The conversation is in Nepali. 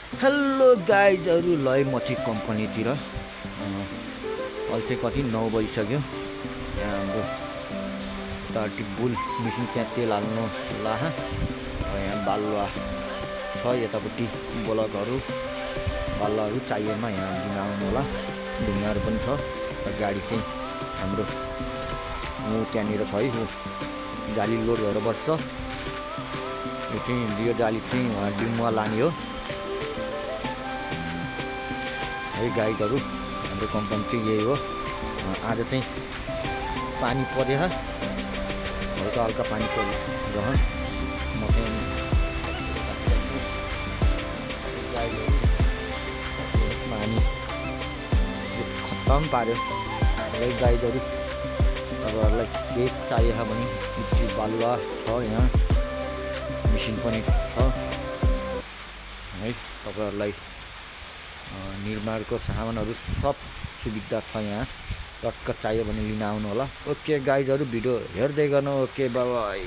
हेलो गाइजहरू लय मची कम्पनीतिर अहिले चाहिँ कति 9 बजिसक्यो। यहाँ हाम्रो यतापट्टि बुल मिसिन त्यहाँ तेल हाल्नु लाहा यहाँ बालुवा छ, यतापट्टि ब्लकहरू बालुवाहरू चाहिएमा यहाँ दिन आउनु होला। ढुङ्गाहरू पनि छ। गाडी चाहिँ हाम्रो त्यहाँनिर छ है, जाली लोड भएर बस्छ। यो जाली चाहिँ उहाँ डिमुवा लाने हो है गाइडहरू। हाम्रो कम्पनी चाहिँ यही हो। आज चाहिँ पानी परेछ, हल्का हल्का पानी परिरह। म चाहिँ पानी खत्तम पार्यो है गाइडहरू। तपाईँहरूलाई केही चाहिएछ भने गिटी बालुवा छ, यहाँ मिसिन पनि छ है। तपाईँहरूलाई निर्माणको सामानहरू सब सुविधा छ यहाँ। टक्क चाहियो भने लिन आउनु होला। ओके गाइजहरू, भिडियो हेर्दै गर्नु। Okay bye bye.